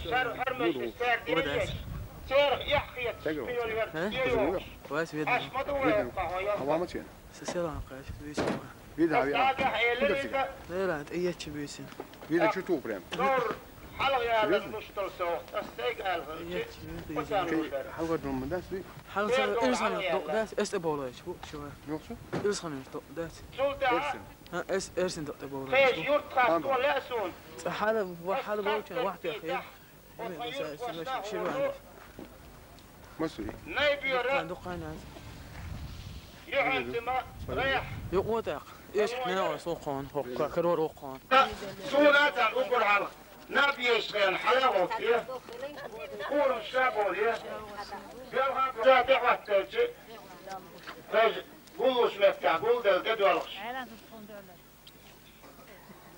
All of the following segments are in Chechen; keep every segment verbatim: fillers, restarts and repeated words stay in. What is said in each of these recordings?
Цар хӀармаш, цар дерригаш, цар яххьият, Ха? Вас ведь. Аш ма ду вай, Ха? Ва ма чен. Се селан каш, вис. Вида, вида. Вида, вида. Лера, тӀе ечи бисин. Вида чу ту прям. Нур, хьалгӀ яла Серьёзно? Муштал со, ас сайг алгӀа. ТӀе ечи, вида. ХьалгӀа дум да, си. ХьалгӀа ирсан докъ дас, эс тӀе болайч, бу, чува. Ёхсу? Ирсан докъ дас. Султан. Эрсин. Ха, эс, эрсин докъ тӀе болайч. Кхеш юрт хас Ам. Ту ласун. Ца хьала, ва хьала болча, вахт яхир. Масуи. Дуккан, дуккан аз. Юхьантима райх. Юкъотак. Эш, не ва сокон, хокка, карор окон. Суна тан укур хал. Наб еш кен хала вохтия. Курум шаболия. Белха жа дехваттелчи. Гулуш метта, гулдел дедвалхш.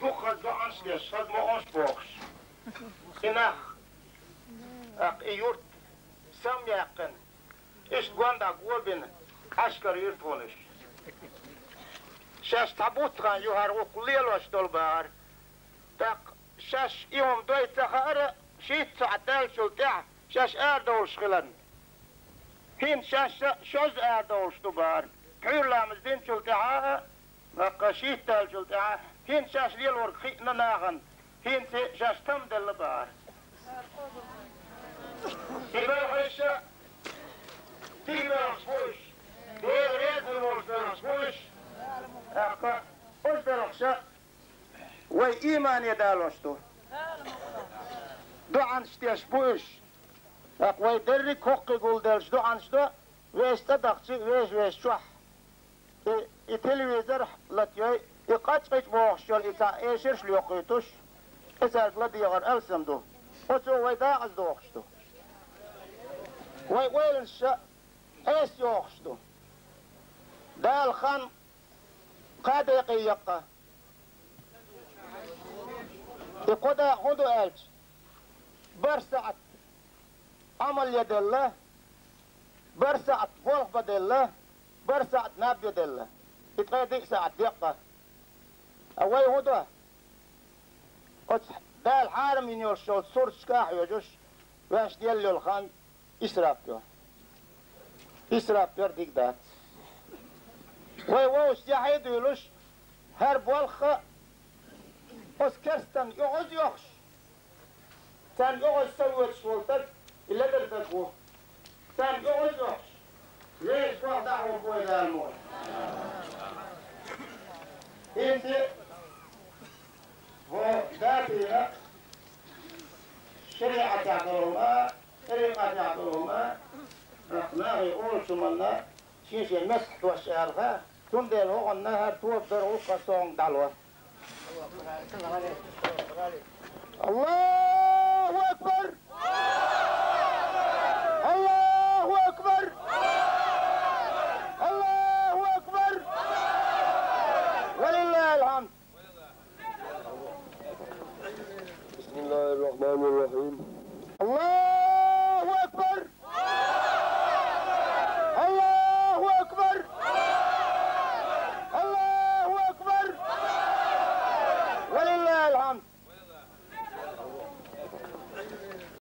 Дукха зоӀанш деш, хазмоӀонш бохуш. И нах, акъ, и юрт сам яьккхина. Иштта гондӀа го бина, Ӏаскар юрт вунаш. Шаьш цхьа буттхан юхьар гӀуккха лелош долу бахара. ТӀаккха шаьш и хӀума дой ца хаара, шийтта сахьт даьллачул тӀаьхьа шаьш арадовлуш хиларна. ХӀинца шаьш шозза арадовлуш ду бахара. Пхьуьйра ламаз динчул тӀаьхьа а, Ваккха шийтта даьллачул тӀаьхьа хӀинца шаьш лелорг хиъна нахана, хӀинца шаьш там делла бахара. И белхаш, дика белхаш бу уьш, Дела реза волуш белхаш бу уьш. ТӀаккха уьш белхаш вай иймане далош ду. ДоӀанаш деш бу уьш. ТӀаккха вай дерриг хӀокхе гулделлачу доӀанаш до, вешан цӀа дахча, веш-веш чохь. И, и телевизор латайой, и къачкъича бохуш йолу и цхьа эшарш лоькхуьйтуш, и цаьрга ладегӀар алсам ду. Оцо вай дакъаза дохуш ду. Вай ойланаш хьеста йохуш ду. Дала хан кхаа декъе яккха. И кхо дакъа хӀун ду аьлча, бархӀ сахьт Ӏамал ян делла, бархӀ сахьт болх бан делла, бархӀ сахьт наб ян делла. И ткъе диъ сахьт деккъа. Ткъа вай хӀун до? Оцу Дала хьарам йина йолуш йолчу сурташка а хьоьжуш, ваьш делла йолу хан исраф йо. Исраф яр дика дац. Вай вовшашца яхье а дуьйлуш, хӀара болх а оцу керстанна оьгӀаз а йохуш, царна оьгӀаз а совгӀаташ волу стаг, и ледар стаг ву. Царна оьгӀаз а йохуш, вешан болх дӀахьур бу вай Дала муха. ХӀинца хӀо датийна шариӀатехь долу хӀума, тӀарикъатехь долу хӀума, нахе олучу хӀуманна шен-шен меттахь дош аьлла, цундела хӀокхунна хӀара тоба дар гӀуллакх а согӀанга дӀало. Аллаху акбар!